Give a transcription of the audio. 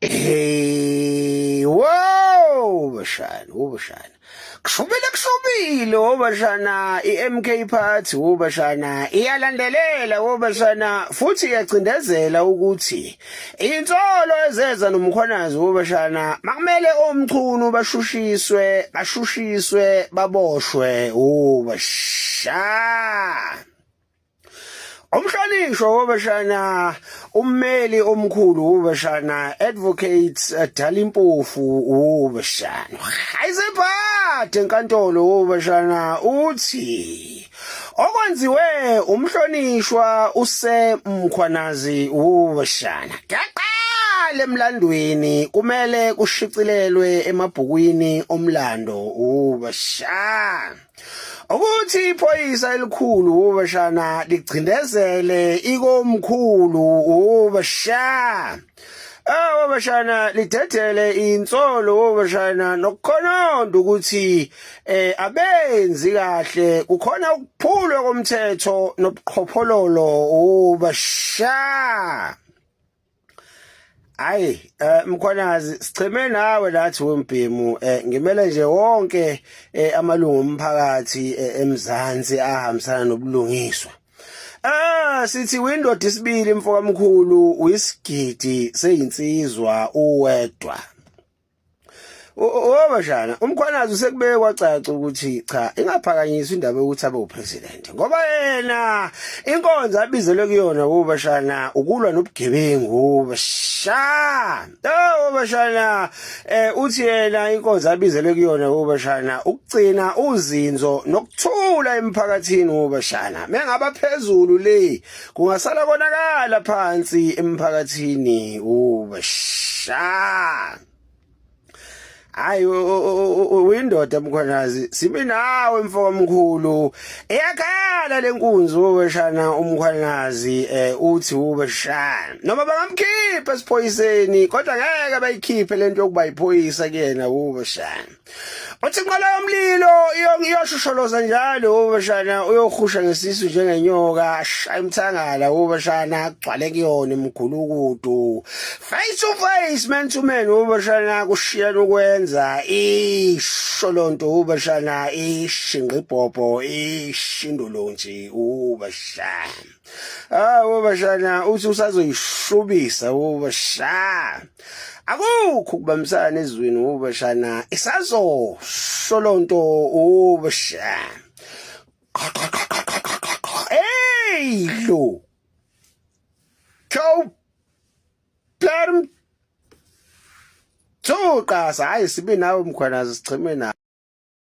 Hey, wow, bashana, bashana. Kushubile kushubile obashana iMK Party obashana iyalandelela obashana futhi iyacindezela ukuthi insolo ezeza nomkhwanazi obashana makumele omchunu bashushiswe bashushiswe baboshwe obashana. Umhlonishwa wobashana ummeli omkhulu wobashana advocate eh, Dali Mpofu wobashana ayisebhade enkantolo wobashana uthi okwenziwe umhlonishwa use Mkhwanazi wobashana kuyaqala emlandweni kumele kushicilelwe emabhukwini omlando wobashana Ukuthi iphoyisa elikhulu ubashana ligcindezele ikomkhulu ubasha. Oh bashana lidedele insolo bashana nokukhononda ukuthi eh abenzi kahle kukhona ukuphulwa komthetho nobuqhophololo ubasha. Hayi eh, Mkhwanazi sicheme nawe lathi wembhemu eh, ngimele nje wonke eh, amalungu omphakathi eMzansi ahambisana nobulungiswa. Ah sithi windoda isibili mfokamkhulu uyisigidi seyinsizwa uwedwa. Obashana umkhwanazi usekubeke kwacaca ukuthi cha ingaphakanyiswa indaba yokuthi abe upresident ngoba yena inkonzo abizelwe kuyona ubashana ukulwa nobugebengu basha oh bashana eh uthi yena inkonzo abizelwe kuyona ubashana ukugcina uzinzo nokuthula emphakathini ubashana mengaba phezulu le kungasala konakala phansi emphakathini ubasha Hayi uyindoda mkhwanazi simi nawe mfo mkhulu eyakhala lenkunzi ubeshana umkhwanazi eh uthi ubeshana noma bangamkhipha esiphoyiseni kodwa ngeke bayikhiphe lento yokuba iphoyisa kuyena ubeshana Uthi inqola yomlilo iyoshosholoza njalo ubashana uyohusha ngesisu njengenyoka ashaya umthangala ubashana agcwale kuyona imigulukudu face to face man to man ubashana kushiyana ukwenza isho lonto ubashana ishinqibhobho ishindulonje ubashana Ah ubashana uthi usazoyishubisa ubasha. Akukho ukubambisana ezweni ubashana isazosho lonto ubasha. Hey lo. Chow Plerm Thuqa hayi sibe nawe mkhwanazi sicheme nawe.